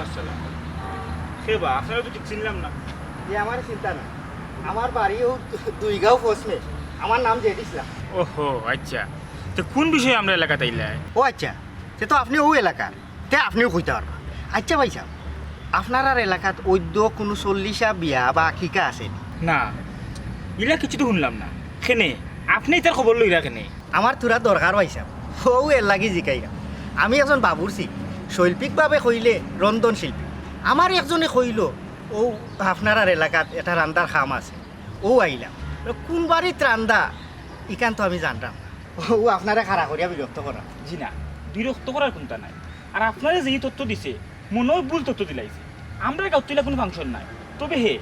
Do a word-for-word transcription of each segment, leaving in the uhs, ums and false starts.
আসসালাম। কে বা, আপনারে তো ঠিক চিনলাম না। যে আমার চিন্তা না, আমার বাড়িও দুইগাঁও পশ্চিমে, আমার নাম জেড ইসলাম। ওহো, আচ্ছা। তো কোন বিষয়ে আমরার এলাকাত আইলায়? ও আচ্ছা, তে তো আপনে অউ এলাকার, তে আপনেউ কইতা পারবা। আচ্ছা ভাইসাব, আপনারার এলাকাত অইদ্য কুনু চল্লিশা বিয়া বা আকিকা আছে নি? না, ইলা কিচ্ছু তো হুনলাম না। কেনে? আপনে ইতার খবর লইরা কেনে? আমার থুড়া দরকার ভাইসাব, অউ এরলাগি জিকাইরাম। আমি একজন বাবুর্চি, শৈল্পিকভাবে কইলে রন্ধন শিল্পী। আমারে একজনে কইলো, অউ আপনারার এলাকাত একটা রান্দার কাম আছে, অউ আইলাম। কুন বাড়িত রান্দা, ইখান তো আমি জানরাম না। অউ আপনারে খাড়া করিয়া বিরক্ত করা। জি না, বিরক্ত করার কুনতা নাই। আর আপনারে যে তথ্য দিছে, মনে অয় ভুল তথ্য দিলাইছে। আমরার গাঁওত ইলা কুনু function নাই। তবে হে,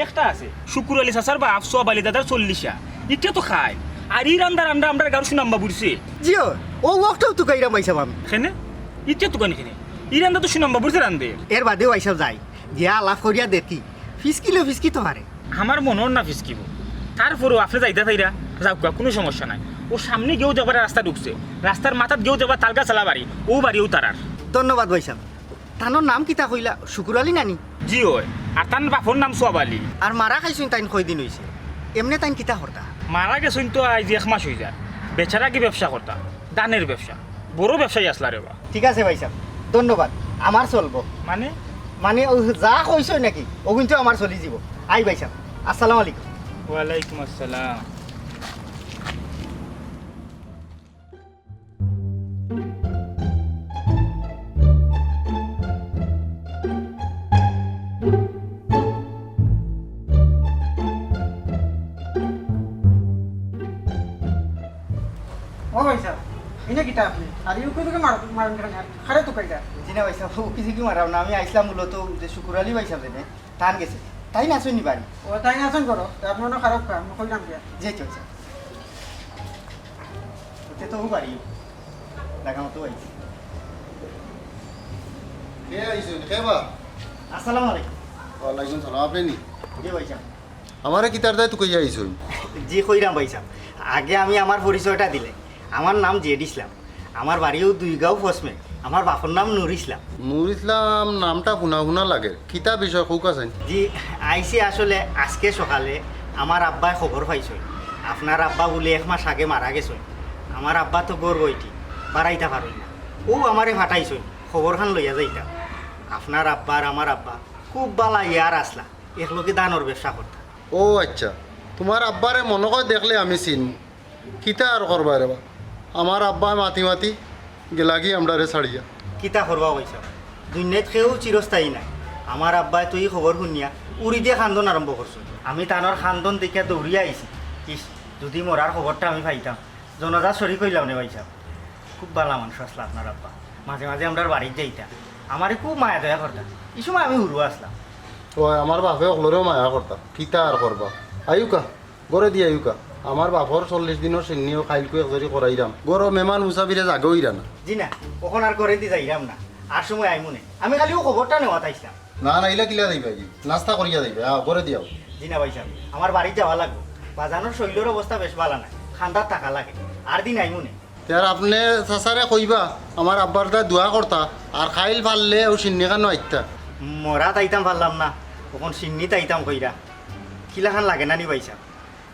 একটা আছে। শুকুর আলী চাচার বাপ, সওয়াব আলী দাদার চল্লিশা। ইটা তো খায়। আর ই রান্দা রান্দা আমরার গাঁওর সুনাম বাবুর্চি। জি অয়, অউ অকটাউ তুকাইরাম ভাইসাব আমি। কেনে? ইটা তুকাইন কেনে? ই রান্দা তো সুনাম বাবুর্চি রান্দে। এর বাদেও ভাইসাব যাই, গিয়া আলাপ করিয়া দেখি, ফিসকিলেও ফিসকিতো পারে। আমার মনো অর না ফিসকিবো। তারপরেও আপনে যাইতা চাইরা, যাউক্কা, কুনু সমস্যা নাই। অউ সামনে গিয়াউ দেখবা রাস্তা ঢুকছে, রাস্তার মাথাত গিয়াউ দেখবা তালগাছআলা বাড়ি, অউ বাড়ি অউ তারার। ধন্যবাদ ভাইসাব। তানর নাম কিতা কইলা? শুকুর আলী নানি? জি অয়, আর তান বাপর নাম সওয়াব আলী। আর মারা খাইছইন তাইন কয়দিন অইছে? এমনে তাইন কিতা করতা? মারা গেছইন তো আইজ এক মাস অই যায়। বেচারা কি ব্যবসা করতা? ধানের ব্যবসা। বড় ব্যবসায়ী আছলা রে বা। ঠিক আছে ভাইসাব, ধন্যবাদ। আমার চলবো। মানে? মানে অউ যা কইছইন নাকি, অগুইন তো আমার চলি যিবো। আই ভাইসাব, আসসালামু আলাইকুম। ওয়ালাইকুম আসসালাম। ও ভাইসাব, ইনো কিতা আপনে? আর ইউকে তোকে মার-, মারেন কেনে? আর খারে তো কইলা। জি না ভাইসাব, অউ কিছু কি মারাম না, আমি আইছলাম মূলত যে শুকুর আলী ভাইসাব যেনে, তান গেছে। তাইন আছইন নি বাড়ি? ও, তাইন আছইন করো, তে আপনে অনো খারাপ খা, আমি কইলাম কিয়া? জি, আচ্ছা, আচ্ছা। তে তো অউ বাড়ি। দেখা মতো আইছি। কে আইছইন? কে বা? আসসালামু আলাইকুম। ওয়ালাইকুম সালাম। আপনে নি? জি ভাইসাব। আমারে কিতার দায় তুকাইয়া আইছইন? জি কইরাম ভাইসাব। আগে আমি আমার পরিচয়টা দিলে। আমার নাম জেড ইসলাম। আমার বাড়িও দুইগাঁও পশ্চিমে। আমার বাপর নাম নূর ইসলাম। নূর ইসলাম নামটা হুনা হুনা লাগের। কিতা বিষয় কউক্কা চাইন? জি, আইছি আসলে আজকে সকালে আমার আব্বায় খবর পাইছইন। আপনার আব্বা বুলে এক মাস আগে মারা গেছইন। আমার আব্বা তো গর্ভবতী, বারাইতা পারইন না। অউ আমারে পাঠাইছইন, খবরখান লইয়া যাইতাম। আপনার আব্বা আর আমার আব্বা খুব ভালা ইয়ার আছলা, একলগে ধানর ব্যবসা করতা। ও আচ্ছা, তুমার আব্বারে মনো কয় দেখলে আমি চিনমু। কিতা আর করবায় রে বা, আমার আব্বায় মাতি মাতি গেলাগি আমরারে ছাড়িয়া। কিতা করবা ভাইসাব, দুনিয়াত কেউ চিরস্থায়ী নায়। আমার আব্বায় তো ই খবর হুনিয়া উড়ি দিয়া কান্দন আরম্ভ করছইন। আমি তানর কান্দন দেখিয়া দৌড়িয়া আইছি। ইস, যুদি মরার খবরটা আমি পাইতাম, জানাজাত শরিক অইলাম নে ভাইসাব। খুব ভালা মানুষ আছলা আপনার আব্বা, মাঝে মাঝে আমরার বাড়িত যাইতা, আমারে খুব মায়া দয়া করতা। ই সময় আমি হুরু আছলাম। ওই আমার বাপে অকলরেও মায়া করতা, কিতা আর করবা। আইউক্কা, ঘরেদি আইউক্কা। আমার বাপর চল্লিশ দিনর শিন্নিও কাইলকু এক জরি করাইরাম। ঘরো মেহমান মুসাফিরে জাগা অইরা না। জি না, অখন আর ঘরেদি যাইরাম না, আর সময় আইমুনে। আমি খালি অউ খবরটা নেওয়াত আইছলাম। না না, ইলা কিলা যাইবায় গি? নাস্তা করিয়া যাইবায়, আও, ঘরেদি আও। জি না ভাইসাব, আমার বাড়িত যাওয়া লাগবো। বাজানর শরীলর অবস্থা বেশ ভালা নায়, খান্দাত থাকা লাগে। আর দিন আইমুনে। তে আর আপনে চাচারে কইবা, আমার আব্বার দায় দোয়া করতা, আর কাইল পারলে অউ শিন্নিখানো আইতা। মরাত আইতাম পারলাম না, অখন শিন্নিত আইতাম কইরা। কিলাখান লাগে না নি ভাইসাব?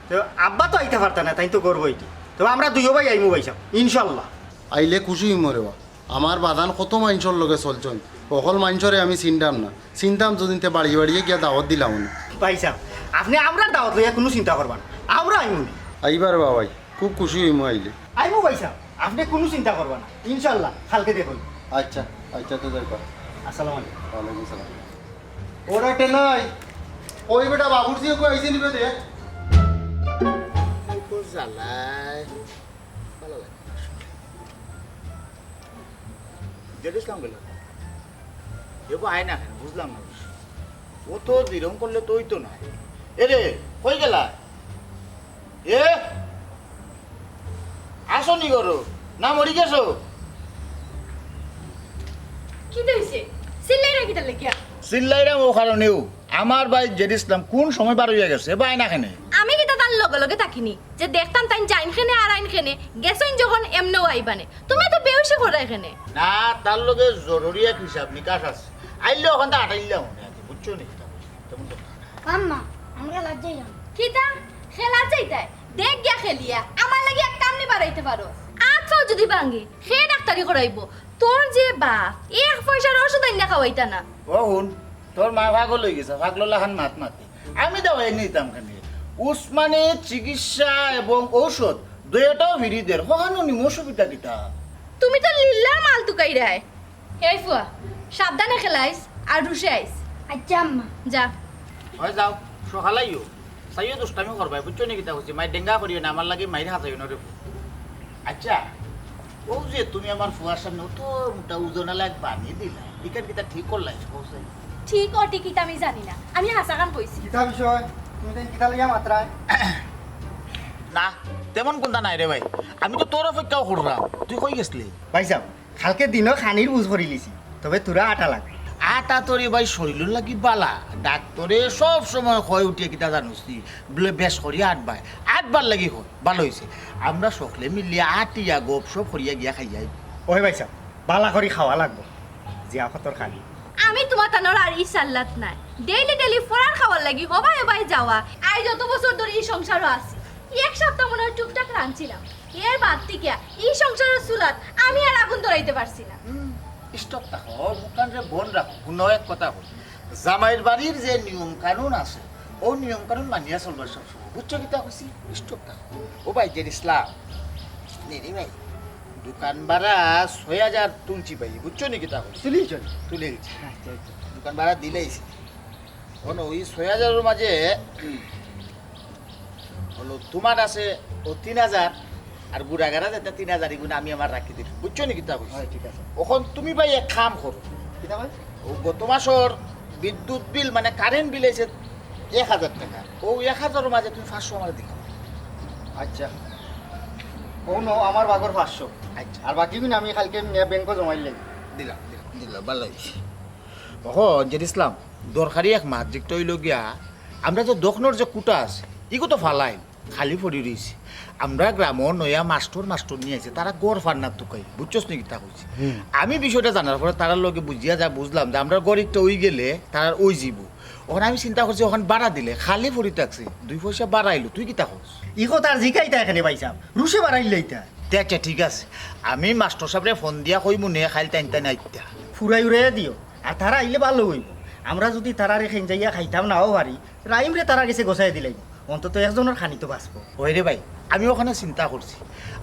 তে আব্বা তো আইতা পারতা না, তাইন তো গর্ভবতী। তে আমরা দুইও ভাই আইমু ভাইসাব, ইনশাআল্লাহ। আইলে খুশি অইমু রে বা। আমার বাজান কত মাইনষর লগে চলছইন, হকল মাইনষরে আমি চিনরাম না। চিনতাম যুদি তে বাড়িয়ে বাড়িয়ে গিয়া দাওয়াত দিলাম অনে। ভাইসাব, আপনে আমরার দাওয়াত লইয়া কুনু চিন্তা করবা না, আমরা আইমু নে। আইবা রে বা ভাই, খুব খুশি অইমু আইলে। আইমু ভাইসাব, আপনে কুনু চিন্তা করবা না, ইনশাআল্লাহ কাইলকে দেখা অইবো। আচ্ছা, আচ্ছা, তে যাইবা। আসসালামু আলাইকুম। ওয়ালাইকুম সালাম। ওরা টেনাই, ওই বেটা বাবুর্চি কই আইছে নি বে দেখ। জ্বালায়। ভালা লাগে না। জেড ইসলাম গেল। এগো আয় না কেনে? বুঝলাম না। ও তো এরম করলে তো অইতো নায়। এ রে, কই গেলা? এ? আছো নি ঘরো? না মরি গেছো? কিতা অইছে? চিল্লাইরা কিতার লাগিয়া? চিল্লাইরাম অউ কারণেউ। আমার ভাই জেড ইসলাম কুন সময় বার অইয়া গেছে? এগো আয় না কেনে? আমি কিতা তার লগে লগে থাকি নি? দেখতাম তাইন যাইন খেনে আর আইন খেনে, গেছইন যখন এমনেও আইবানে। তুমি তো বেউসি করাই খেনে। না, তার লগে জরুরি এক হিসাব নিকাশ আছে। আইলে ওখান থেকে আটাইলাম মনে আছে, বুঝছো নি? তেমন তো না। আম্মা, আমরা খেলাত যাইলাম। কিতা? খেলাত যাইতায়? দেখ গিয়া খেলিয়া, আমার লাগি এক কাম নি বাড়াইতে পারো। আচ্ছা, যদি ভাঙে, সে ডাক্তারি করাইবো। তোর যে বাপ, এক পয়সার ওষুধ আইনা খাওয়াইতা না। ও হুন, তোর মা পাগল হয়ে গেছে, পাগল লাখান মাত মাতে। আমি দাওয়াই নিতাম কেনে? উসমানের চিকিৎসা এবং ঔষধ দুইটাও ফ্রি দের, কখনো নিমো অসুবিধা কিতা? তুমি তো লিল্লার মাল তুকাইরায়। এই ফুয়া, সাবধানে খেলাইস আর রুশে আইস। আচ্ছা আম্মা। যা। হয় যাও, সকালাইও। চাইও দুষ্টামি করবায়, বুঝছো নি কিতা কইছি? মাইর ডেঙ্গা করিও না, আমার লাগি মাইর হাতাইও না রে। আচ্ছা, ও যে তুমি আমার ফুয়ার সামনে অত মোটা ওজনালা এক বানি দিলা, ইখান কিতা ঠিক করলায়? কও চাই। ঠিক অ ঠিক কিতা আমি জানি না, আমি হাছা কাম কইছি। কিতা বিষয়? তুমি তাইন কিতা লইয়া মাতরায়? না, তেমন কুন্তা নাই রে ভাই, আমি তো তোর অপেক্ষাও করলাম, তুই কই গেছলি? ভাইসাব, কালকে দিনও খানির বুঝ করিলিছি, তবে থুড়া আটা লাগবো। আটা তো রে ভাই শরীলর লাগি বালা, ডাক্তরে সব সময় কয় উঠিয়া কিতা জানোস তুই, বলে বেশ করি আটবার, আটবার লাগি কয়, ভালা অইছে। আমরা সকলে মিলিয়া আটিয়া গপসপ করিয়া গিয়া খাইয়াই। ওহে ভাইসাব, বালা করি খাওয়া লাগবো, জিয়াফতর খানি। আমি তুমার তানর আর ই সাল্লাত নাই, ডেইলি ডেইলি ফরার খাওয়ার লাগি হবায় হবায় যাওয়া। আইজ যত বছর ধরি ই সংসারো আছি, এক সপ্তাহ মনে হয় টুকটাক রানছিলাম। এর বাদ থাকিয়া ই সংসারর চুলাত আমি আর আগুন ধরাইতে পারছি না। হুম, স্টপ থাকো, মুখান রে বন্ধ রাখো। হুনো এক কথা কই, জামাইর বাড়ির যে নিয়ম কানুন আছে, ও নিয়ম কানুন মানিয়া চলবা সবসময়। বুঝছো কিতা কইছি? স্টপ থাকো। ও ভাই, জেড ইসলাম, নে রে ভাই, দোকান ভাড়া ছয় হাজার তুলছি ভাই, বুঝছো নি কিতা কইছি? তুলিছ? তুলিছি। আচ্ছা, আচ্ছা। দোকান ভাড়া দিলাইছি। অনো ওই ছয় হাজারর মাঝে হলো তুমার আছে ও তিন হাজার, আর গুড়াগাড়া যেটা তিন হাজার, ইগুন আমি আমার রাখি দিলাম। বুঝছো নি কিতা কইছি? হয়, ঠিক আছে। অখন তুমি ভাই এক কাম করো। কিতা ভাই? ও গত মাসর বিদ্যুৎ বিল, মানে কারেন্ট বিল আইছে এক হাজার টেকা। ও এক হাজারর মাঝে তুমি পাঁচশো আমারে দিলাও। আচ্ছা। ও নো, আমার বাগর পাঁচশো। আচ্ছা। আর বাকি গুণ আমি কালকে নিয়া ব্যাংকো জমাইলাইমু। দিলাম, দিলাম, দিলাম, ভালা অইছে। অখন জেড ইসলাম, দরকারি এক মাত, যেটা অইলো গিয়া, আমরা যে দোকানর যে কুটা আছে, ইগু তো ফালাইল, খালি পড়ি রইছে। আমরা গ্রামো নয়া মাস্টর, মাস্টর নিয়া আইছে, তারা ঘর ফান্নার তুকাই, বুঝছস নি কিতা কইছি? হুম। আমি বিষয়টা জানার পরে তারার লগে বুঝিয়া যা বুঝলাম যে আমরা ঘর একটা অই গেলে তারার অই যিবো। অখন আমি চিন্তা করছি, অখন ভাড়া দিলে খালি পড়ি থাকছে, দুই পয়সা বাড়াইলো, তুই কিতা কস? ই কথা আর জিকাইতা এখানে ভাইসাব, রুশে বাড়াইলাইতা। তে আচ্ছা, ঠিক আছে, আমি মাস্টর সাবরে ফোন দিয়া কইমু নে, খাইল টাইন টাইন আইতা। ফুরাই উড়াইয়া দিও। আর তারা আইলে ভালা অইবো। আমরা যুদি তারারে খেন যাইয়া খাইতাম নাও পারি, রাইমরে তারার গেছে গছাইয়া দিলাইমু। অন্তত একজনর খানি তো বাঁচবো। ওই রে ভাই, আমি অখান চিন্তা করছি।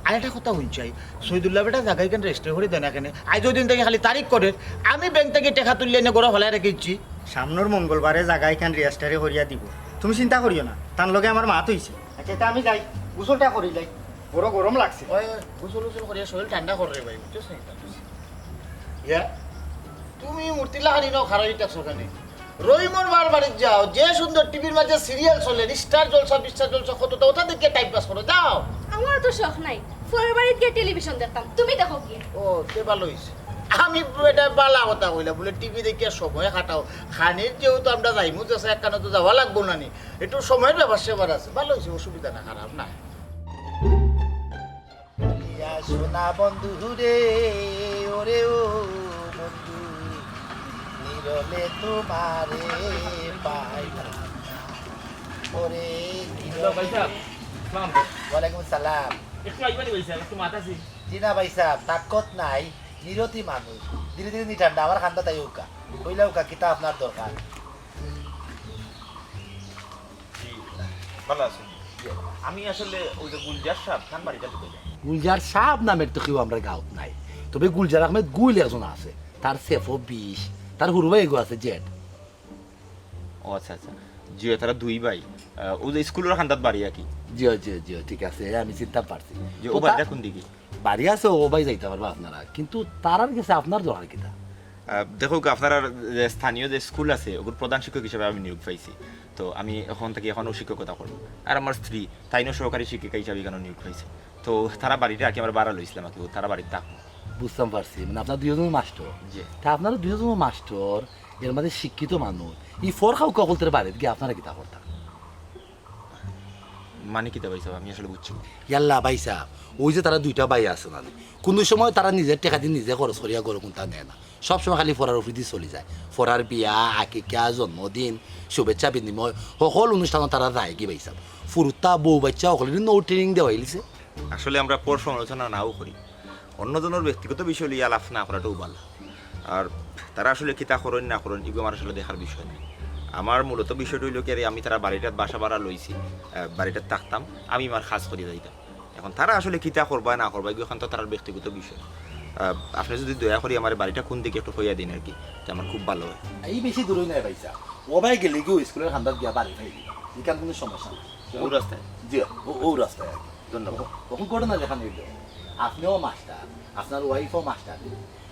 আর একটা কথা হুনছি, সৈদুল্লাহ বেটা জাগা ইখান রেজিস্টার করি দেয় না কেনে? আইজ ওই দিন থাকি খালি তারিখ করের। আমি ব্যাংক থাকি টেকা তুলিয়া এনে ঘরো ফালাই রাখিছি। সামনর মঙ্গলবারে জাগা ইখান রেজিস্টারি করিয়া দিবো। তুমি চিন্তা করিও না, তান লগে আমার মাত অইছে। আচ্ছা, তে আমি যাই, গোসলটা করিলাই, বড় গরম লাগছে। ওই, ওই, গোসল গোসল করিয়া শরীর ঠান্ডা কর রে ভাই, বুঝছস নি? ইয়া, তুমি মূর্তি লাখানি নাও খারাই থাকছো কেনে? রহিমর মার বাড়িত যাও, যে সুন্দর টিভির মাঝে সিরিয়াল চলে, স্টার জলসা, বিস্টার জলসা, কততা, ওটা দেখিয়া টাইম পাস করো, যাও। আমার তো শখ নাই, ফোনের বাড়িত গিয়া টেলিভিশন দেখতাম, তুমি দেখো গিয়া। ও, তে ভালা অইছে। আমি এটা ভালা কথা কইলাম, বলে টিভি দেখিয়া সময় কাটাও। খানির যেহেতু আমরা যাইমু, যে একখানো তো যাওয়া লাগবো না নি, একটু সময়র ব্যাপার স্যাপার আছে। ভালা অইছে, অসুবিধা না, খারাপ না। বলিয়া সোনা বন্ধু রে, ওরে ও বন্ধু, নিরলে তোমারে পাইলাম না। ওরে হ্যালো, ভাই সাহেব। আসসালামু আলাইকুম। ওয়ালাইকুম সালাম। একটু আইবা নি ভাই সাহেব, একটু মাত আছে। জি না ভাই সাহেব, তাকত নাই, নিরতি মানুষ। ধীরে ধীরে নি ঠান্ডা, আমার খান্দা তাই উকা। কইলা উকা, কিতা আপনার দরকার? জি, ভালা আছইন? আমি আসলে ওই যে গুলজার সাহেব, তান বাড়িটা কোথায়? গুলজার সাহেব নামের তো কেউ আমরার গাঁওত নাই, তবে গুলজার আহমেদ গুইল একজন আছে, তার সেফো বিশ, তার হুরু ভাই এগো আছে জেড। ও আচ্ছা, আচ্ছা। জি, তারা দুই ভাই। আহ, ওই যে স্কুলর খান্দাত বাড়ি আর কি। জি, জি, জি, ঠিক আছে, আমি চিনতাম পারছি। জি, ও তো তা- বাড়িটা কোন দিকে? বাড়ি আছে, ও ভাই যাইতা পারবা আপনারা, কিন্তু তারার গেছে আপনার দরকার কিতা? আহ, দেখো, আপনার যে স্থানীয় যে স্কুল আছে, ওগুর প্রধান শিক্ষক হিসাবে আমি নিয়োগ পাইছি। তো আমি অখন থাকি অখনো শিক্ষকতা করমু। আর আমার স্ত্রী, তাইনও সহকারী শিক্ষিকা হিসাবে ইখানো নিয়োগ পাইছে। তো তারা বাড়িটা আর কি আমরা ভাড়া লইছিলাম আর কি, ও তারা বাড়িত থাকমু। বুঝতাম পারছি, মানে আপনারা দুইজন মাস্টর। জি। তা আপনারা দুইজন মাস্টর, এর মাঝে শিক্ষিত মানুষ, ই ফর খাউক্কা অকলতর বাড়িত গিয়া আপনারা কিতা করতা? মানে কিতা ভাইসাব, আমি আসলে বুঝছি না। ইয়াল্লা ভাইসাব, ওই যে তারা দুইটা ভাই আছে না, কুনু সময় তারা নিজর টেকাদি নিজে খরচ করিয়া ঘর কুনতা নেয় না, সবসময় খালি ফরার উপরেদি চলি যায়। ফরার বিয়া, আকিকা, জন্মদিন, শুভেচ্ছা বিনিময়, হকল অনুষ্ঠানো তারা যায়গি ভাইসাব। ফুরুতা, বউ, বাইচ্চা হকলরে no training দেওয়াইলিছে। আসলে আমরা পর সমালোচনা নাও করি, অন্যজনর ব্যক্তিগত বিষয় লইয়া আলাপ না করাটাউ ভালা। আর তারা আসলে কিতা করইন না করইন, ইগু আমার আসলে দেখার বিষয় নায়। আমার মূলত বিষয়টা অইলো কি, আরে, আমি তারার বাড়িটাত বাসা ভাড়া লইছি, আহ, বাড়িটাত থাকতাম, আমি আমার কাজ করিয়া যাইতাম। এখন তারা আসলে কিতা করবা না করবা, ইগু অখান তো তারার ব্যক্তিগত বিষয়। আহ, আপনে যুদি দয়া করি আমারে বাড়িটা কুন দিকে একটু কইয়া দেইন আর কি, তে আমার খুব ভালা অয়। এই বেশি দূরই নায় ভাইসাব, ও ভাই গেলেগি স্কুলর কান্দাত গিয়া বাড়ি পাইবি, ইখান কুনু সমস্যা নায়। ও রাস্তায়? জি, ও, ও রাস্তায় আর কি। ধন্যবাদ। অখন ঘটনা যেখান অইলো, আপনেও মাস্টার, আপনার ওয়াইফও মাস্টার,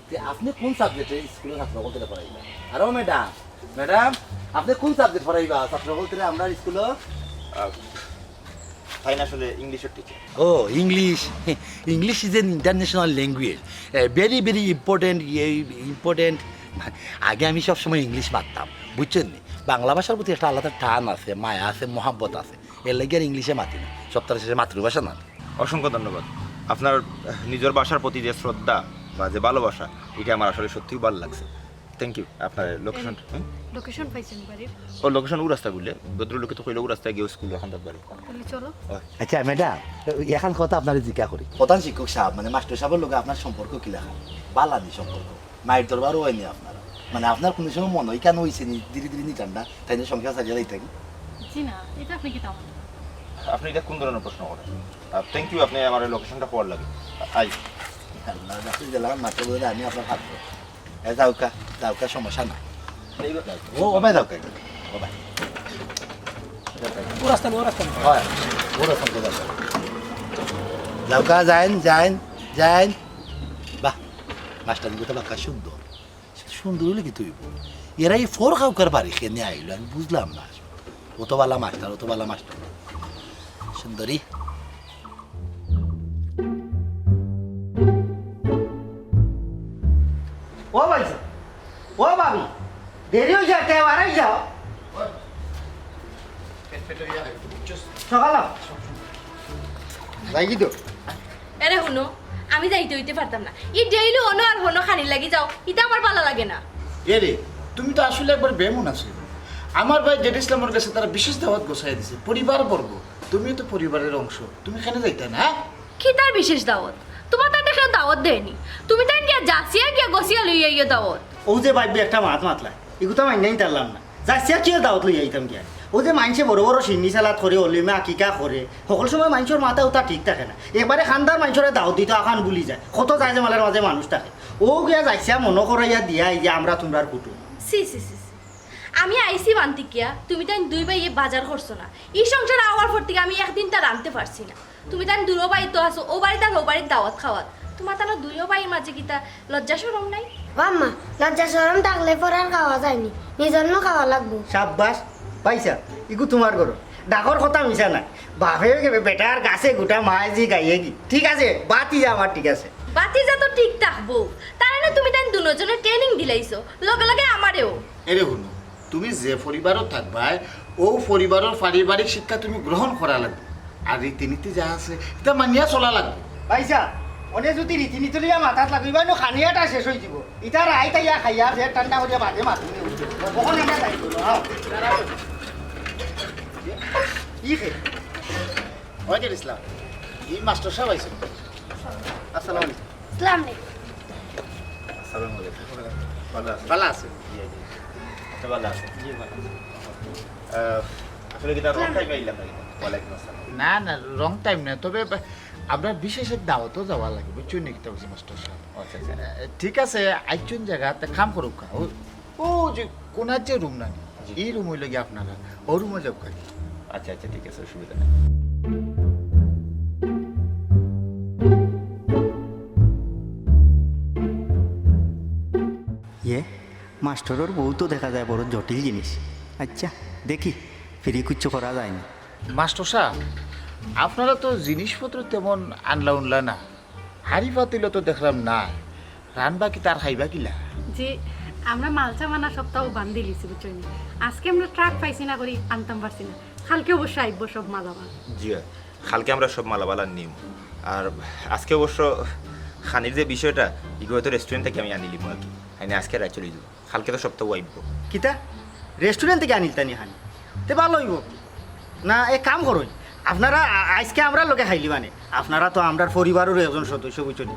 তে আপনে কুন সাবজেক্টে স্কুলর ছাত্র হকলরে পড়াইবা? আর ও ম্যাডাম, ম্যাডাম, আপনে কুন সাবজেক্ট পড়াইবা ছাত্র হকলরে আমরার স্কুলো? আহ, ফাইন আসলে ইংলিশর টিচার। ও, English. English is an international language, very very important, important. আগে আমি সবসময় ইংলিশ মাততাম, বুঝছইন নি? বাংলা ভাষার প্রতি একটা আলাদা টান আছে, মায়া আছে, মহাব্বত আছে, এর লাগি আর ইংলিশে মাতি না। সপ্তাহের শেষে মাতৃভাষা না। অসংখ্য ধন্যবাদ। আপনার, আহ, নিজর ভাষার প্রতি যে শ্রদ্ধা বা যে ভালোবাসা, ইটা আমার আসলে সত্যিউ ভালা লাগছে। Thank you. আপনার লোকেশন? লোকেশন পাইছেন বাড়ির? ও, লোকেশন ও রাস্তা বুলে, ভদ্রলোকে তো কইলো ও রাস্তায় গিয়া স্কুল অখান তার বাড়ি। তাহলে চলো। আচ্ছা ম্যাডাম, এখান কথা আপনারে জিকা করি, প্রধান শিক্ষক সাব, মানে মাস্টার সাবর লগে আপনার সম্পর্ক কিলাখান? ভালা নি সম্পর্ক? মাইর দরবারও অয়নি আপনারা? মানে আপনার কুনু সময় মনো ইখান অইছে নি, ধীরে ধীরে নি ঠান্ডা, তাইন সংসার চালিয়া যাইতা কি? জি না, ইটা আপনে কিতা কইন? আপনে ইটা কুন ধরনর প্রশ্ন করেন? থ্যাংক ইউ, আপনে আমার লোকেশনটা কওয়ার লাগি। আই। আল্লাহ, আপনে যে লাগান মাত্র বলে আমি আপনার হাত ধরবো। এ, যাউক্কা, যাউক্কা, সমস্যা নাই। ও, ও ভাই, যাউক্কা, ও ভাই। ও রাস্তা নেই, ও রাস্তা নেই। হয়, ও রাস্তা নেই, যাউক্কা। যাউক্কা, যাইন, যাইন, যাইন। বাহ, মাস্টার কিন্তু বাক্কা সুন্দর। সুন্দর অইলে কিতা অইবো? এরা ই ফর খাউকার বাড়ি কেনে আইলো, আমি বুঝলাম না। অত ভালা মাস্টার, অত ভালা মাস্টার। সুন্দরী। ও ভাইসাব, ও ভাবি, দেরি অই যায়, তে বাড়াই যাও। সকাল যাই কি তো? এরে হুনো, আমি যাইতে অইতে পারতাম না। ই ডেইলি অনো আর হনো খানির লাগি যাও, ইতা আমার ভালা লাগে না। এরে, তুমি তো আসলে একবার বেমন আছো। আমার ভাই জেড ইসলামর গেছে তারা বিশেষ দাওয়াত গোছাই দিছে, পরিবারবর্গ। তুমিও তো পরিবারের অংশ, তুমি কেনে যাইতায় না, হ্যাঁ? কিতার বিশেষ দাওয়াত? তুমার তাইন দেখি দাওয়াত দেয়নি। তুমি তাইন গিয়া যাচিয়া গিয়া গছিয়া লইয়া আইও দাওয়াত। অউ যে ভাইবি একটা মাত মাতলা, ইগুতা মাইন্না নিতাম পারলাম না। যাচিয়া কিওর দাওয়াত লইয়া আইতাম গিয়া? অউ যে মাইনষে বড় বড় শিন্নি সালাদ করে, অলিমা আকিকা করে, হকল সময় মাইনষর মাথা উতা ঠিক থাকে না। একবারে খান্দার মাইনষরে দাওয়াত দিতো অখান ভুলি যায়। কত যায় যে মালের মাঝে মানুষ থাকে। অউ গিয়া যাচিয়া মনো করাইয়া দিয়া আই যে আমরা তুমরার কুটুম। ছি, ছি, ছি, ছি। আমি আইছি মান্তি কিয়া, তুমি তাইন দুই ভাইয়ে বাজার করছো না। ই সংসার আওয়ার পর থাকি আমি একদিন তা রানতে পারছি না। তুমি তাইন দুরো বাড়িত আছো, অউ বাড়িত আর অউ বাড়িত দাওয়াত খাওয়াত। তুমার তানো দুইও ভাইর মাঝে কিতা লজ্জা শরম নাই? ও আম্মা, লজ্জা শরম থাকলে পরার খাওয়া যায়নি, নিজর নু খাওয়া লাগবো। সাব্বাস, পাইছা, ইগু তুমার ঘর। ডাকর কথা মিছা না। বাপে বেটার গাছে গুটা মায় জি গাইয়ে গি। ঠিক আছে, বাতি যা আমার ঠিক আছে। বাতি যা তো ঠিক থাকবো, তার মানে তুমি তাইন দুনোজনে ট্রেনিং দিলাইছো, লগে লগে আমারেও। এরে হুনো, তুমি যে পরিবারও থাকবায়, অউ পরিবারর পারিবারিক শিক্ষা তুমি গ্রহণ করা লাগবো। আর রীতিনীতি যা আছে, ইতা মানিয়া চলা লাগবো। পাইছা, অনে যদি রীতিনীতি লইয়া মাথাত লাগাইবা নু, খানিয়াটা শেষ অই যিবো। ইতা রাইত আইয়া খাইয়া, পেট ঠান্ডা করিয়া বাদে মাতুন নে। অখন আমরা যাই। আও। ই খে। ওয়াজের ইসলাম, ই মাস্টার সাব আইছইন। আসসালামু আলাইকুম। ইসলাম নেই। আসসালামু আলাইকুম। ভালা আছো? ভালা আছো? জি, জি। আচ্ছা, ভালা আছো? জি, ভালা আছি। আহ, আসলে কিতা রং টাইমে আইলাম না কিতা? ওয়ালাইকুম আসসালাম। না, না, রং টাইম না। তবে বা-, আমরা বিশেষ এক দাওয়াতও যাওয়া লাগে, বুঝছইন নি কিতা কইছি মাস্টার সাব? আচ্ছা, আচ্ছা। আহ, ঠিক আছে, আইছইন জাগা, তে কাম করউক্কা। অউ, অউ যে কোনার যে রুম না, ই রুম অইলো গিয়া আপনারার, অউ রুমো যাউক্কা। আচ্ছা, আচ্ছা, ঠিক আছে, অসুবিধা নাই। ইয়ে, মাস্টরর বউ তো দেখা যায় বড় জটিল জিনিস। আচ্ছা, দেখি, ফিরি কিচ্ছু করা যায়নি। মাস্টার সাব, আপনারা তো জিনিসপত্র তেমন আনলা উনলা না, হাড়ি পাতিলও তো দেখরাম নাই, রানবা কিতা আর খাইবা কিলা? জি, আমরা মাল সামান সবতাউ বান্ধিলিছি, বুঝছইন নি? আজকে আমরা ট্রাক পাইছি না করি আনতাম পারছি না। কালকে অবশ্য আইব সব মালামাল। জি অয়, কালকে আমরা সব মালামাল আনিলিমু। আর আজকে অবশ্য খানির যে বিষয়টা, ইগু হয়তো রেস্টুরেন্ট থাকি আমি আনিলিমু আর কি। আইনে আজকে রাইত চলি যাইব, কালকে তো সপ্তাহ আইব। কিতা? রেস্টুরেন্ট থাকি আনিলতা নি খানি? তে ভালা অইব। না, এক কাম করইন, আপনারা আ-, আইজকে আমরার লগে খাইলিবা নে। আপনারা তো আমরার পরিবারর একজন সদস্য, বুঝছো নি?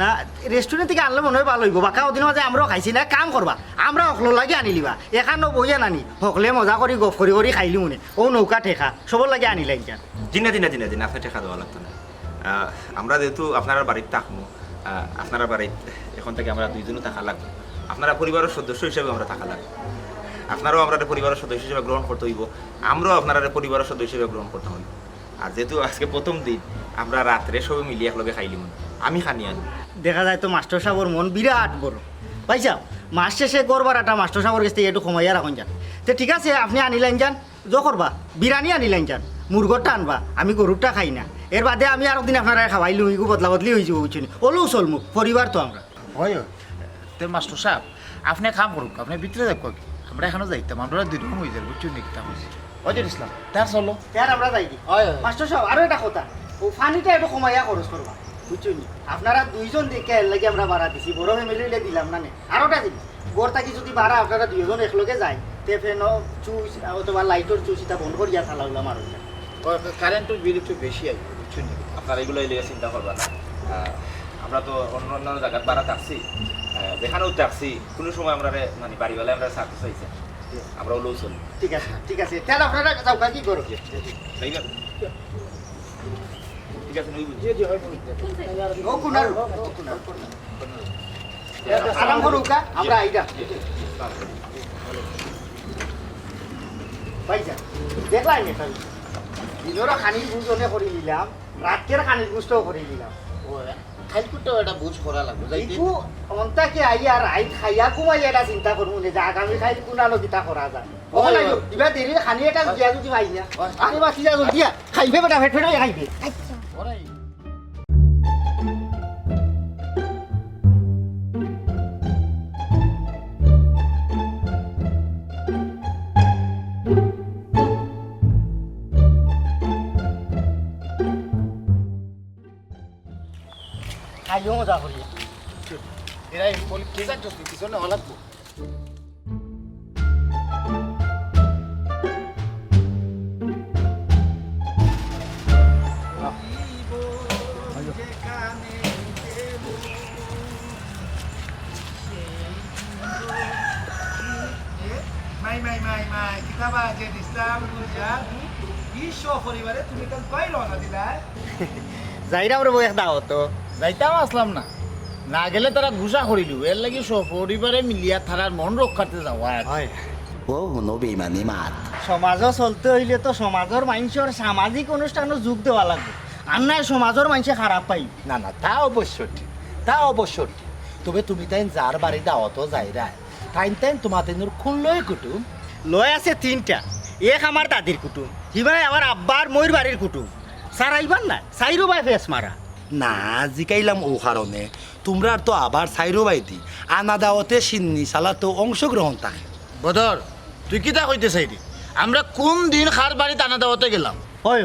না, রেস্টুরেন্ট থাকি আনলে মনে অয় ভালা অইব। বাক্কা অদিন মাঝে আমরাও খাইছি না, এক কাম করবা, আমরা হকলর লাগি আনিলিবা। এখানো বইয়া নানি, হকলে মজা করি, গফ করি করি খাইলিমু নে। অউ নৌকা ঠেকা, সবর লাগি আনিলাইন যান। জি না, জি না, জি না, জি না, আপনে ঠেকা দেওয়া লাগতো না। আহ, আমরা যেহেতু আপনারার বাড়িত থাকমু, আহ, আপনারার বাড়িত এখন থাকি আমরা দুইজনউ থাকা লাগবো। আপনারা পরিবারর সদস্য হিসাবে আমরা থাকা লাগবো। আপনারাও আমরারে পরিবারর সদস্য হিসাবে গ্রহণ করতে অইব, আমরাও আপনারারে পরিবারর সদস্য হিসাবে গ্রহণ করতাম অইব। আর যেহেতু আজকে প্রথম দিন, আমরা রাত্রে সবে মিলি একলগে খাইলিমু। আমি খানি আনি। দেখা যায় তো মাস্টর সাবর মন বিরাট বড়। ভাইসাব, মাস শেষে ঘর ভাড়াটা মাস্টর সাবর গেছ থাকি একটু কমাইয়া রাখইন যান। তে ঠিক আছে, আপনে আনিলাইন যান। জো করবা, বিরানি আনিলাইন যান, মুরগরটা আনবা, আমি গরুরটা খাই না। এর বাদে আমি আরক দিন আপনারারে খাওয়াইলিমু, ইগু বদলা বদলি অইযিবো, বুঝছো নি? অউলেও চলমু, পরিবার তো আমরা। অয়, অয়। তে মাস্টর সাব, আপনে কাম করউক্কা, আপনে ভিতরে যাউক্কা কি? আমরা এখানো যাইতাম, আমরা দুইজন অই যাইমু, বুঝছো নি কিতা কইছি? অয় যে ইসলাম, তে আর চলো। তে আর আমরা যাই কি? অয়, অয়। মাস্টর সাব, আরো একটা কথা, অউ পানিটা একটু কমাইয়া খরচ করবা, বুঝছো নি? আপনারা দুইজন দেখিয়া এর লাগি আমরা ভাড়া দিছি, বড় ফ্যামিলি অইলে দিলাম না নে। আরোটা জিনিস, ঘর থাকি যুদি ভাড়া আপনারা দুইজন একলগে যাইন, তে ফ্যানর সুইচ অথবা লাইটর সুইচ ইতা বন্ধ করিয়া চালাউলা মারইন। ও, কারেন্টর বিল একটু বেশি আইব, বুঝছো নি? আপনারা ইগুলা লইয়া চিন্তা করবা না। আহ, আমরা তো অন্য অন্য জাগাত ভাড়া থাকছি, আহ, যেখানেও থাকছি, কুনু সময় আমরারে, মানে, বাড়িওয়ালায় আমরারে ছাড়তে চাইছে না। আমরা অউলেও চলি। ঠিক আছে, ঠিক আছে। তে আপনারা যাউক্কা, কি করো? ঠিক আছে, নই বুঝি। জি, জি, অয়। ও কুনার, ও কুনার, ও কুনার। আরাম করউক্কা, আমরা আইরা। ভাইসাব, দেখলায় নি? দিনর খানির বুঝ অনে করি নিলাম, রাইতর খানির বুঝটাও করি নিলাম। ও, কাইলকুটাও একটা বুঝ করা লাগবো, যাইতে। ইগু অন্তাকে আইয়া রাইত খাইয়া ঘুমাইয়া এটা চিন্তা করমু নে যে আগামী কাইল কুনানো কিতা করা যায়। অখন অয়, আইও, অয়। ইবা দেরির খানি এটা দিয়া যুদি পাই না। অয়। আরে বাসি যা জলদি আ। খাইবে বেটা, পেট পেট অইয়া খাইবে। ওরাই। খাইও মজা করি। এরা এই পলি-, ঠিক আছে, পিছনে অলাগবো। মাই, মাই, মাই, মাই, কিতা বা যে দিছলাম বুঝা? কি সপরিবারে তুমি কাল কই রওনা দিলায়? যাইরাম রে বউ এক দাওয়াতো। যাইতাম আছলাম না, না গেলে তারা গুসা করিলিবো, এর লাগি সপরিবারে মিলিয়া তারার মন রক্ষার্থে যাওয়া আর কি। অয়। ও হুনো বেইমানি মাত। সমাজো চলতে অইলে তো সমাজর মাইনষর সামাজিক অনুষ্ঠানো যোগ দেওয়া লাগবো, আর নায় সমাজর মাইনষে খারাপ পাইবো। না, না, তা অবশ্য ঠিক, তা অবশ্য ঠিক। তবে তুমি তাইন যার বাড়ি দাওয়াতো যাইরায়, তাইন তাইন তুমার তাইনর কুন লয় কুটুম? লয় আছে তিনটা, এক আমার দাদির কুটুম, হিবায় আমার আব্বার মইর বাড়ির কুটুম, সারাইবার নায়, চাইরোবায় ফেস মারা। না, জিকাইলাম অউ কারণে, তুমরার তো আবার চাইরোবায়দি, আনা দাওয়াতে সিন্নি সালাতো অংশগ্রহণ থাকে। বদর, তুই কিতা কইতে চাইরে? আমরা কুন দিন কার বাড়িত আনা দাওয়াতে গেলাম? অয়,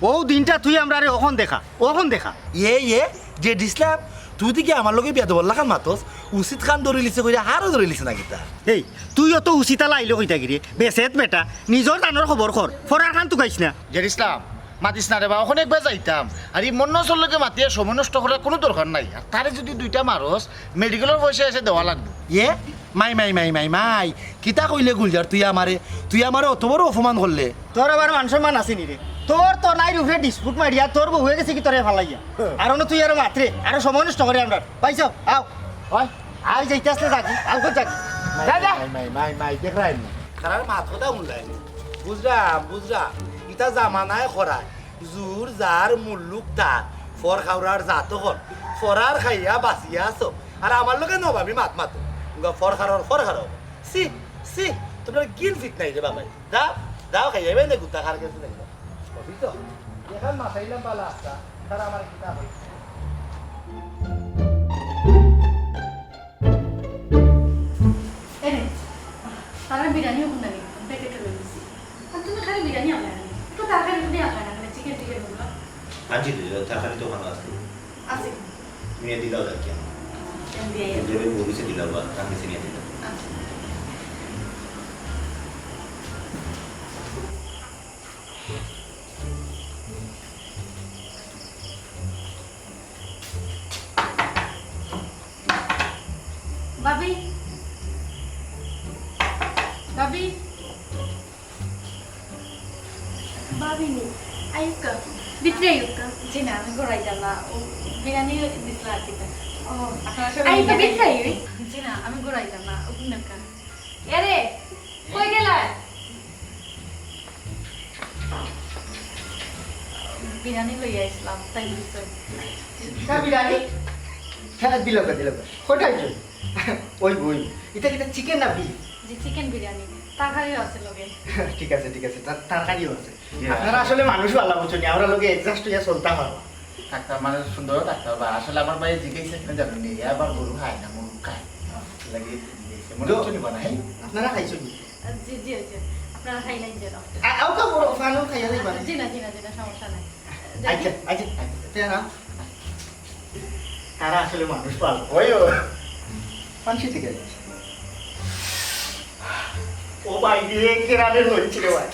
অউ দিনটা তুই আমরারে অখন দেখা, অখন দেখা। ইয়ে, ইয়ে, জেড ইসলাম, তুই দেখি আমার লগে বেয়াদবর লাখান মাতস, উচিত খান ধরিলিছে কইরা হারও ধরিলিছে না কিতা? এই, তুইও তো উচিত আলা আইলে কইতা কিরে, বেছেত বেটা, নিজর জানর খবর কর, ফরার খান তুকাইস না। জেড ইসলাম, মাতিস না রে বা, অখন একবার যাইতাম। আর ই মন্নসর লগে মাতিয়া সময় নষ্ট করার কুনু দরকার নাই। আর তারে যুদি দুইটা মারস, মেডিকেলর পয়সা এসে দেওয়া লাগবো। ইয়ে? মাই, মাই, মাই, মাই, মাই। কিতা কইলে গুলজার তুই আমারে? তুই আমারে অত বড় অপমান করলে? তোর আবার মান সম্মান আছে নি রে? তোর তো নাইর উপরে ডিসপুট মারিয়া তোর বউয়ে গেছে কি তোরে ফালাইয়া? হ্যাঁ। আর অনো তুই আরো মাতরে, আরো সময় নষ্ট করে আমরার। পাইছো? আও। অয়? আই যাইতে আসলে যাকি, আও কই যাকি? মাই, যা, যা। মাই, মাই, মাই, মাই, দেখরায় নি? তারার মাত কথা হুনলায় নি। বুঝরাম, বুঝরাম। ইতা জামানায় খরায়। জুর যার মুল্লুক তার। ফর খাওরার জাত অকল। ফরার খাইয়া বাঁচিয়া আছো। আর আমার লগে নবাবি মাত মাতো। উগা ফর খাওরার ফর খাওরা। ছি, ছি, তুমরার গিল ফিট নাই রে বাবাই। যাও, যাও খাইয়া এবার নে গুতা খার গেছে দেখো। বুঝছো? এখান মাথাইলাম বালা আস্তা, তারা আমার কিতা হয়। এরে, তারা বিরিয়ানি ওখানে নিয়ে প্যাকেটে রয়ে গেছে। আর তুমি খালি নিয়া দিলাও রাখিয়া। আমি দিয়া যাই। যে পুলিশে দিলাও বা তার কাছে নিয়া দিলাও। আচ্ছা। ভাবি, ভাবি। ভাবিনি, আইউক্কা, ভিতরে আইউক্কা। জি না, আমি ঘর আইতাম না। ও বিরিয়ানি দিছিল আর কি। ও, আপনারা সবাই আইউক্কা, মিলে ভিতরে আইউক্কা। জি না, আমি ঘর আইতাম না। ও কোন একটা? এরে, কই গেলা? বিরিয়ানি লইয়া আইছিলাম, তাই দিছে। তা বিরিয়ানি? হ্যাঁ, দিলাম, দিলাম। কয়টা আইটেম? ওই, ওই। এটা, এটা চিকেন না বিফ? জি, চিকেন বিরিয়ানি। তরকারিও আছে লগে। ঠিক আছে, ঠিক আছে। তার, তরকারিও আছে। জি। আপনারা আসলে মানুষ ভালা বুঝছইন, আমরা লগে অ্যাডজাস্ট হইয়া চলতা পারবা। থাকতাম মানে সুন্দরও থাকতাম বা আসলে আমার ভাইয়ে জিজ্ঞাসা কেন জানো নি, এ আবার গরু খায় না, মুরগ খায়। লাগি জিজ্ঞাসা। মনে তো হচ্ছে নি বানাই? আপনারা খাইছইন নি? জি, জি, জি। আপনারা খাইলেন যেন। আ-, আও তো বড় ফানও খাইয়া যাইবা। জি না, জি না, জি না, সমস্যা নাই। আচ্ছা, আচ্ছা, আচ্ছা। তারা আসলে মানুষ পাল। ওই ও। পাঁচশো টাকা দিচ্ছি। ও ভাই রে, কেরানের হয়েছিল ভাই।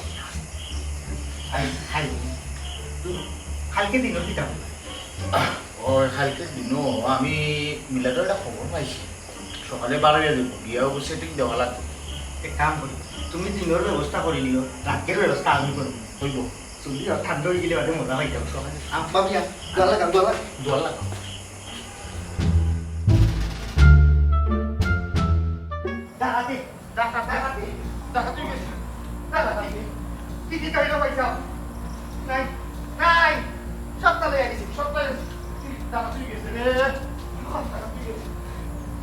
I, I. কালকে দিনও দিতাম। ও, কালকে দিনও আমি মিলাদর একটা খবর পাইছি। সকালে বারো বাজে গিয়া অবশ্যই ঠিক দেওয়া লাগবে। এক কাম করি, তুমি দিনর ব্যবস্থা করি নিও, রাতের ব্যবস্থা আমি করব। হইব। চুলি আর ঠান্ডা হয়ে গেলে বাদে মজা পাইতাম। সকালে আম পাবি আর দোয়া লাগা, দোয়া লাগা। দোয়া লাগা। দাঁড়াতে, দাঁড়া, দাঁড়াতে, দাঁড়াতে গেছে। দাঁড়াতে। কি কি তাইলে পাইতাম? নাই, নাই। সব তালে গেছি, সব তালে গেছি। দাঁড়াতে গেছে রে। সব দাঁড়াতে গেছে।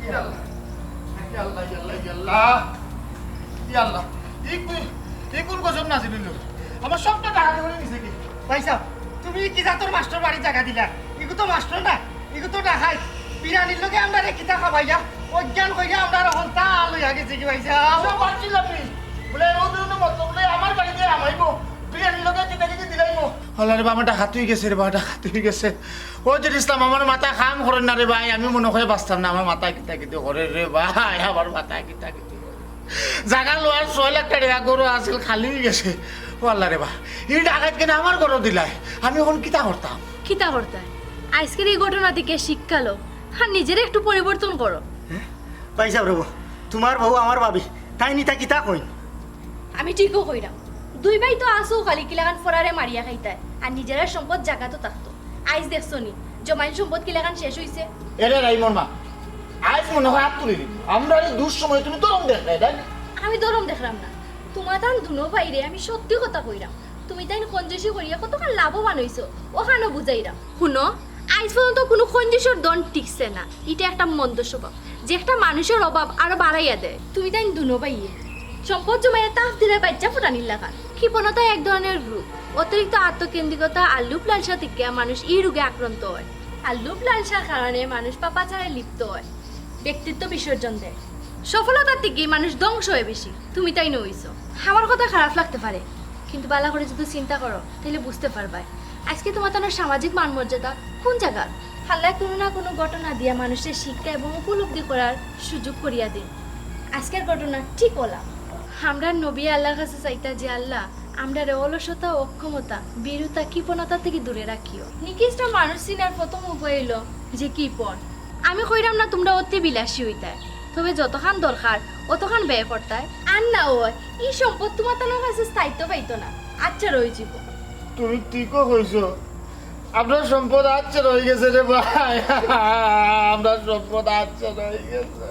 ইয়া আল্লাহ। ইয়া আল্লাহ, ইয়া আল্লাহ, ইয়া আল্লাহ। ইয়া আল্লাহ। ই কই, ই কোন গজব নাজিল হইল? আমার সবটা ডাকাতি করে নিছে কি? ভাই সাহেব, তুমি কি জাতর মাস্টর বাড়ির জায়গা দিলা? ইগু তো মাস্টর না, ইগু তো ডাকাইত। বিরিয়ানির লগে আমরারে কিতা খাবাইয়া, অজ্ঞান কইরা আমরার হন্তা লইয়া গেছে কি ভাই সাহেব? সব বাদ দিলাম নি। বলে, ও দুনো মতলব বলে আমার বাড়িতে আমাইবো। বিরিয়ানির লগে কিতা কিতা দিলাইবো। আল্লাহ রে বাবা, আমার ডাকাত হয়ে গেছে রে বাবা, ডাকাত হয়ে গেছে। ও যে ইসলাম, আমার মাথা কাম করে না রে ভাই, আমি মনে হয় বাঁচতাম না, আমার মাথা কিতা কিতা করে রে ভাই, আমার মাথা কিতা কিতা করে। জাগা লোয়ার ছয় লাখ টাকা গরু আছিল, খালি হয়ে গেছে। ও আল্লাহ রে বা, এই ডাকাত কেন আমার গরু দিলাই? আমি এখন কিতা করতাম? কিতা করতায়? আজকের এই ঘটনা থেকে শিক্ষা লও, আর নিজের একটু পরিবর্তন করো। হ্যাঁ? ভাই সাহেব, রবো, তোমার বউ আমার ভাবি, তাই নিতা কিতা কইন? আমি ঠিকও কইরাম, দুই ভাই তো আছো খালি কিলাখান ফরারে মারিয়া খাইতায়, আর নিজেরার সম্পদ জাগাতো থাকতো। আইজ দেখছো নি, জমাইন সম্পদ কিলাখান শেষ হইছে। এরে রাইমন মা, আইজ মনে হয় হাত তুলি দিবি। আমরা এই দুঃসময় তুমি তরম দেখ না, তাই না? আমি তরম দেখলাম না, তোমার তান দুনো বাইরে আমি সত্যি কথা কইরাম। তুমি তাইন কঞ্জুসি করিয়া কতখান লাভবান হইছো, ওখানো বুঝাইরাম। হুনো, আইজ পর্যন্ত কোনো কঞ্জুসর ধন টিকছে না, এটা একটা মন্দ স্বভাব, যে একটা মানুষের অভাব আরো বাড়াইয়া দেয়। তুমি তাইন দুনো ভাইয়ে সম্পদ জমাইয়া তাফ দিলে বাচ্চা ফুটানির লাখান। কৃপণতা এক ধরনের রোগ। অতিরিক্ত আত্মকেন্দ্রিকতা আর লোভ লালসা থেকে মানুষ এই রোগে আক্রান্ত হয়। আর লোভ লালসার কারণে মানুষ পাপাচারে লিপ্ত হয়, ব্যক্তিত্ব বিসর্জন দেয়। সফলতার থেকে মানুষ ধ্বংস হয় বেশি। তুমি তাইন অইছো। আমার কথা খারাপ লাগতে পারে, কিন্তু বালা করে যদি চিন্তা করো, তাহলে বুঝতে পারবায় আজকে তোমার তানোর সামাজিক মান মর্যাদা কোন জায়গার। আল্লায় কোনো না কোনো ঘটনা দিয়া মানুষের শিক্ষা এবং উপলব্ধি করার সুযোগ করিয়া দিন। আজকের ঘটনা ঠিক ওলা। আমরা নবী আল্লাহর কাছে চাইতা যে, "আল্লাহ, আমরারে অলসতা, অক্ষমতা, ভীরুতা, কৃপণতা থেকে দূরে রাখিও।" নিকৃষ্ট মানুষ চিনার প্রথম উপায় হইল যে কৃপণ। আমি কইরাম না তোমরা অতি বিলাসী হইতায়, তবে যতখান দরকার অতখান ব্যয় করতায়। আর না হয় এই সম্পদ তোমার তানোর কাছে স্থায়িত্ব পাইতো না, আচ্ছা রয়ে জীবন। তুমি ঠিকও কইছো, আপনার সম্পদ আচ্ছা রয়ে গেছে রে ভাই, আপনার সম্পদ আচ্ছা রয়ে গেছে।